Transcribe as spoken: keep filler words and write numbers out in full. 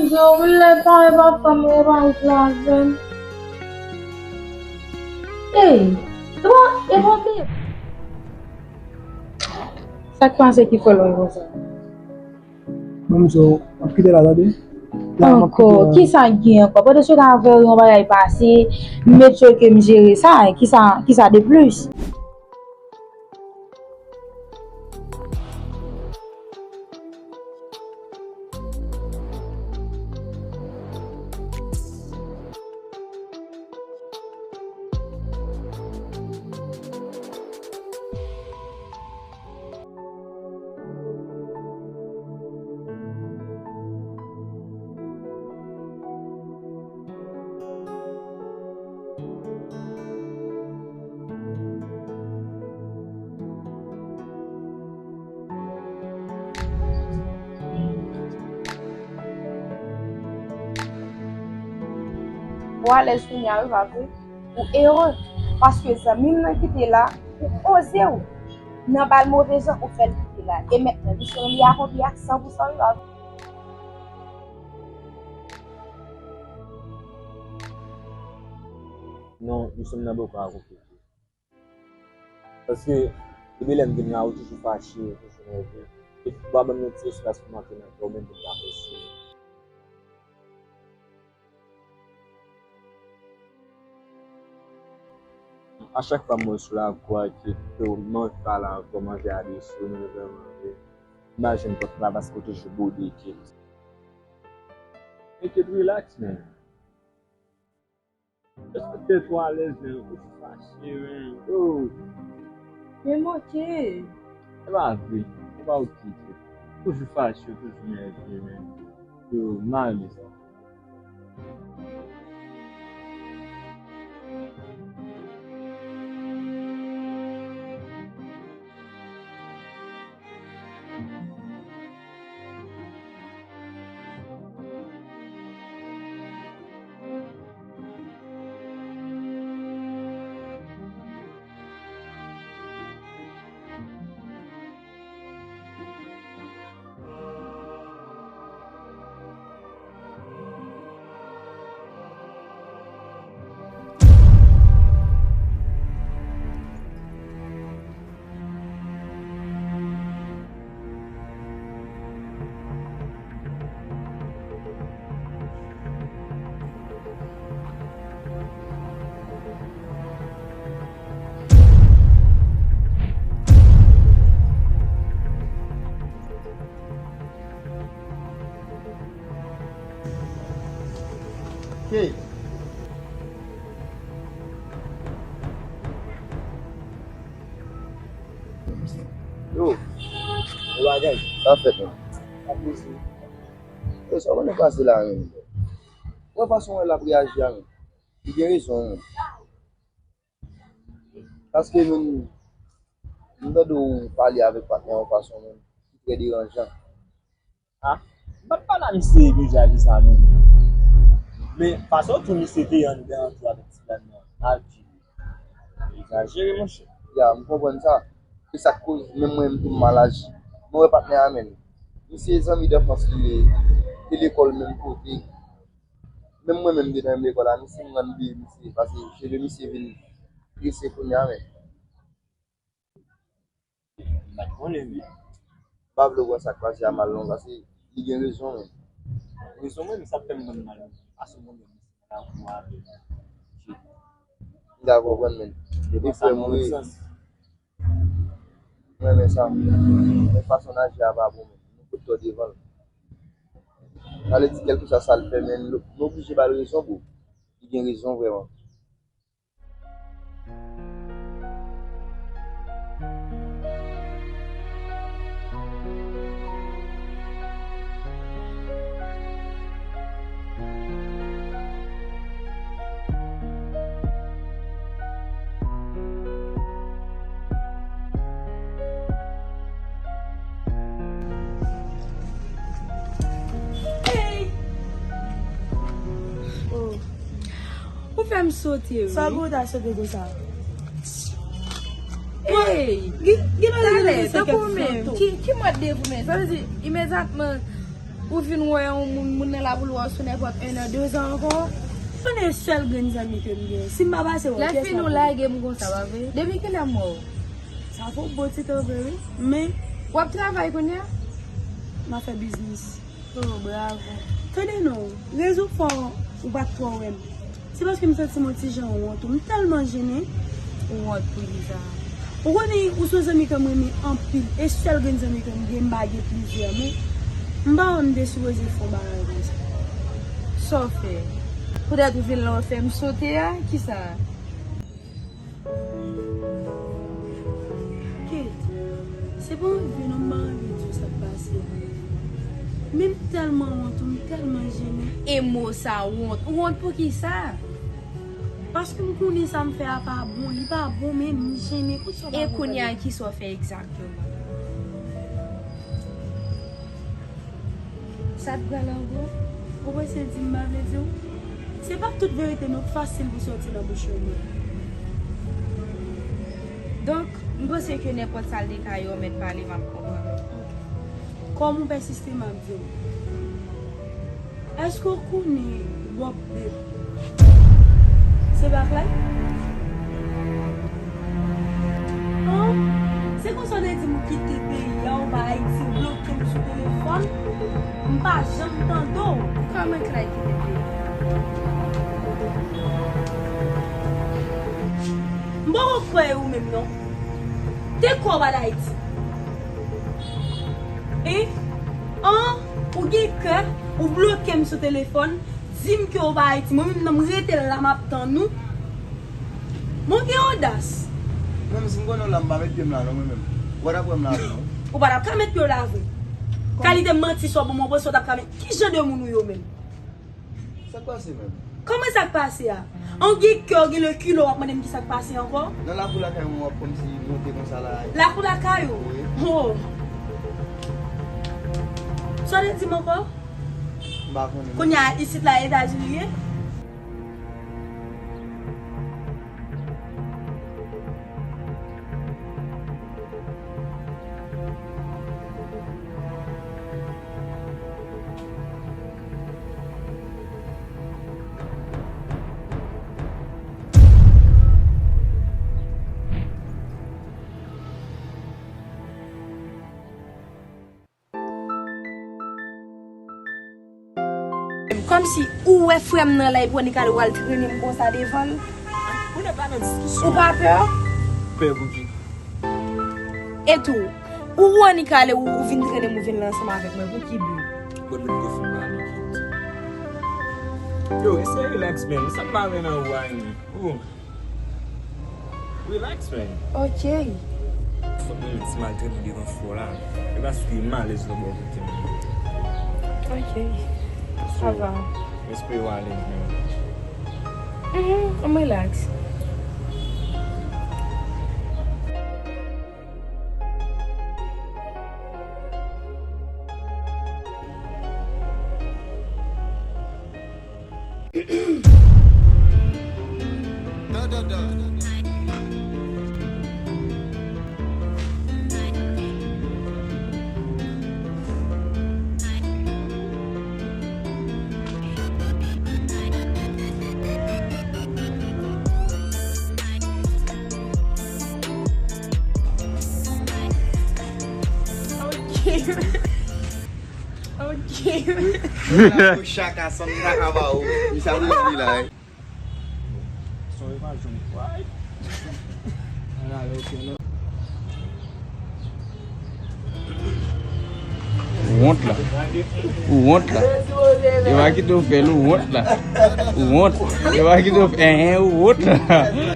Yo, m lè pare pa fè m, e pa ou k lave m. Ey, e pa, e pa byen. Sa k pase ki fè l wè konsa? Ban m sa, w ap kite la, tande? La, m ap kite la. Ankò, kisa k gen ankò? Pandan se tan avè w, yon bagay pase, m met yo ke m jere sa, kisa, kisa de plis? Ou alèz kounye a wi, pa vre? Ou ere, paske zanmi m nan ki te la, ou oze w nan ba l move jan, ou fè l kite la. E mentnan, misyon li akonpli a san pou san wi, pa vre? Non, misyon m nan poko akonpli. Paske, depi lè m vin la, ou toujou fache, ou toujou nève. Depi w pa ban m yon ti espas pou m antre nan kè w, menm pou m ka fè siy. A chak fwa m wè w sou lakou a, ke, ke w manje pa la ankò, manje a desi, w menm lè w manje, imajine pòt la, paske w toujou boude, ke. Enkyèt, relax, man. Eske tèt ou alèz, men ou fache, men. Oh. Men moke. E pa vre. E pa oke, tèt. Toujou fache, toujou nève, men. Yo, m ale sa. Ok. Yo, yo bagay. Sa fèt, man. Sa poze. Yo, sa w konnen pase la, menm? Wè fason l ap reyaji a, menm. Li gen rezon, menm. Paske, menm, m tande w pale avèk patnè w yon fason, menm, ki trè deranjan. Ah, m pa t pale a misye deja konsa non, men. Men fason tou misye te anndan an tou avèk ti dam nan, mal jere. Egzajere, monchè. Ya, m konprann sa. Se sa k koz menm mwen menm tou m mal aji. Mwen wè patnè a menm. Misye zanmi danfans li ye. Te lekòl menm kote. Menm mwen menm m te nan menm lekòl a misye, m rann bliye misye. Paske cheve misye vin trese kounye a, men. M pa t konnen, men. M pa vle w pran sa k pase a mal non, paske li gen rezon, men. Rezon, men, sa fè m konn mal. Paske mwen menm, se pa pou avè m. M ka konprann, men. Depi frè m wi. M renmen sa. Men fason l aji a pa bon, men. Nou fout tò devan l. Sa vle di, kèlkeswa sa l fè, men, nou, nou oblije ba l rezon, bro. Li gen rezon, vrèman. Hey! Oh. Ou fè m sote, wi. Sa w ta sote konsa? Hey! Talè, tankou ou menm. Ki, ki mòd de vou menm? Sa vle di, imedyatman, Ou vin wè yon moun, moun nan la pou l wè w sou nenpòt en an, de zan ankò. Konnen sèl grenn zanmi ke m gen. Si m pa pase wè pyès la. Lè fini w lage m konsa, pa vre? Depi kilè m wè w? Sa fè yon bon ti tan vre, wi. Men. W ap travay kounye a? M ap fè biznis. Oh, bravo. Tande non, rezon fè w pa t twò wè m. Se paske m santi m yon ti jan wont. M tèlman jennen. Ou wont pou kisa? Ou konnen, ou se yon zanmi ke m renmen anpil. E sèl grenn zanmi ke m gen, m pa gen plizyè, men m pa wè m te sipoze fè yon bagay konsa. Sa w fè? Poutèt ou vin la w fè m sote a? Kisa? Kate, se pa anvi non, m pa anvi di w sa k pase a. Men m tèlman wont, m tèlman jennen. E mo sa, wont. Ou wont pou kisa? Paske m konnen sa m fè a pa bon. Li pa bon, men m jennen. Kout sa w pa konprann. E kounye a, kisa w fè egzakteman? Sa t pral ankò? Ou panse di m pa vle di w? Se pa tout verite non k fasil pou sòti nan bouch yon moun. Donk, m panse ke nenpòt sa l te ka ye, w mèt pale, m ap konprann. Kòm ou pèsiste, m ap di w. Èske w konnen Bob Bep? Se pa klè? An? Se konsa w te di m ou kite peyi a, ou bay Ayiti, ou bloke m sou telefòn? M pa janm tande w. Kòman Clyde kite peyi a? M poko kwè ou menm non. Te kwè w al Ayiti? E? An? Ou gen kè, ou bloke m sou telefòn, di m ke w pa Ayiti. Mwen menm nan m rete la, m ap tann ou. Bon, gen odas. Mwen menm, si m konnen w la, m pa met pye m la non, mwen menm. Ou pa t ap wè m la non. Ou pa t ap ka met pye w la vre. Kalite manti sa w ban mwen, ou panse w t ap ka met ki jan de moun ou yo menm? Sa k pase menm? Kòman sa k pase a? An gen kè w gen le kilo w ap mande m ki sa k pase ankò? Nan lakou lakay mwen w ap kòmsi monte konsa la. Lakou lakay ou? Wi. Oh. Sa w te di m ankò? M pa konnen. Kounye a isit la Etazini ye? Kòmsi ou wè frè m nan la epi w annik ale w al trennen m konsa devan l. Ou pa pè? Pè pou ki? E tou, ou annik ale ou, ou vin trennen m, ou vin la ansanm avèk mwen, pou ki bi? Bon, nou fin pale, Kate. Yo, eseye relax, man. Sa m pa wè nan ou a, ou. Relax, man. Ok. Fòk mwen menm ti maltrete devan fò la. E paske m alèz nan bò kote m. Ok. Sa va. M espere w alèz menm. Mhm, m relax. Ok. Ok. Chaka san kaka ba ou. Li sa li la. Son yo pa jwenn kway. Ou wont la. Ou wont la. Yo pa kite w fè l, ou wont la. Ou wont. Yo pa kite w fè, enhen, ou wont la.